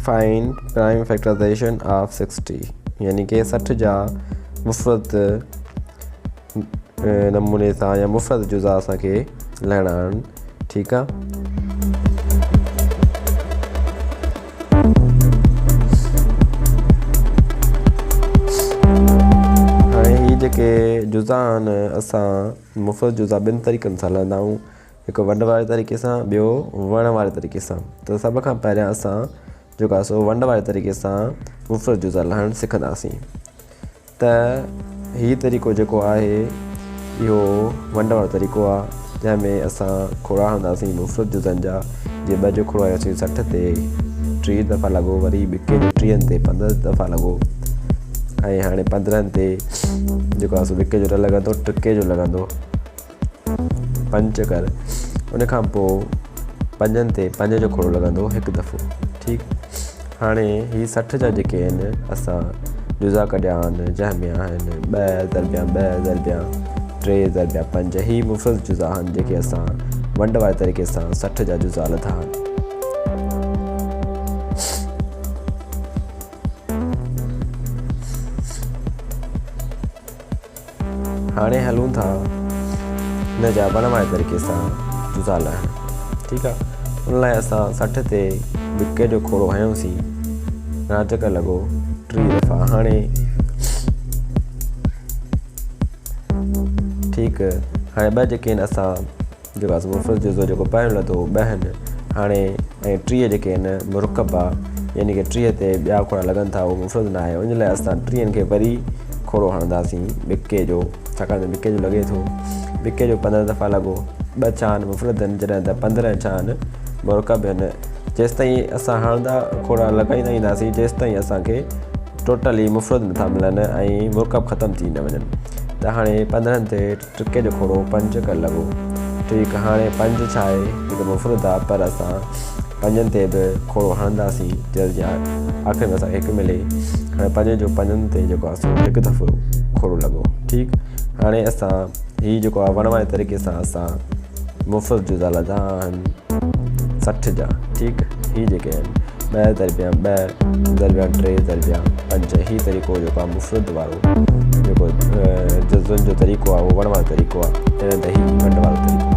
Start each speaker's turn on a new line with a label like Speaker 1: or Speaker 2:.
Speaker 1: Find prime factorization of 60 يعني ڪي 60 جا مفرد نموني سان يا مفرد جزا اسان کي لهڻا آهن ٺيڪ آ. هاڻي هي جيڪي جزا آهن اسان مفرد جزا ٻن طريقن سان لهندا آهيون هڪ ونڊ واري طريقي سان ٻيو وڻ واري طريقي سان. ته سڀ کان پهريان اسان جيڪو آهي سو ونڊ واري طريقي سان مفرد جزا لهڻ سکنداسين. ته هي طريقو جيڪو آهي اهو ونڊ وارو طريقو آهي جنهن ۾ اسان کوڙا هڻنداسين مفرد جزن جا. جيئن ٻه جو کوڙو هنيوسين 60 تي 30 دفعا لڳو، وري ٻڪي جو ٽيهن تي 15 دفعا لڳو ۽ هاڻي 15 تي جيڪو آهي سو ٻڪي جو نه لڳندو ٽڪي جو لڳندو پنج چڪر. ان کان پوء پنجن تي پنج جو کوڙو لڳندو هڪ دفعو. ٺيڪ هاڻي هي 60 جا جيڪي آهن اسان جزا ڪڍيا آهن جنهن ۾ آهن ٻه ضربيا ٻه ضربيا ٽي ضربيا پنج. هي مفرد جزا آهن جيڪي اسان ونڊ واري طريقي سان 60 جا جزا لڌا آهن. هاڻي هلون ٿا هن جا وڻ واري طريقي سان جزا لهڻ. ٺيڪ آ ان لاء اسان 60 تي ٻڪي جو کوڙو هنيوسين، گهڻا چڪر لڳو 30 دفعا. هاڻي ٺيڪ هاڻي ٻه جيڪي آهن اسان جيڪو آهي مفرد جزو جيڪو پهريون لڌو ٻه آهن هاڻي ۽ 30 جيڪي آهن مرڪب آ يعني ڪي 30 تي ٻيا کوڙا لڳن ٿا اهو مفرد نه آهي. ان لاء اسان ٽيهن کي وري کوڙو هڻنداسين ٻڪي جو، ڇاڪاڻ ته ٻڪي جو لڳي ٿو. ٻڪي جو 15 دفعا لڳو، ٻه ڇا آهن مفرد آهن جڏهن ته 15 ڇا آهن مرڪب آهن. جيستائين اسان هڻندا کوڙا لڳائيندا اينداسين جيستائين اسان کي ٽوٽلي مفرد نٿا ملن ۽ مرڪب ختم ٿي نه وڃن. ته هاڻي 15 تي ٽڪي جو کوڙو پنج ڪر لڳو. ٺيڪ هاڻي پنج ڇا آهي هڪ مفرد آ پر اسان پنجن تي به کوڙو هڻنداسين جيئن آخر ۾ اسان کي هڪ ملي. هاڻي پنج جو پنجن تي جيڪو آ سو هڪ دفعو کوڙو لڳو. ٺيڪ هاڻي اسان هي جيڪو آ وڻ واري طريقي سان اسان مفرد جزا لڌا آهن 60 جا. ٺيڪ هي جيڪي آهن ٻه ضربيا ٻه ضربيا ٽي ضربيا پنج. هي طريقو جيڪو آهي مفرد وارو جيڪو جزن جو طريقو آهي اهو وڻ وارو طريقو آهي جڏهن ته هي ونڊ وارو طريقو.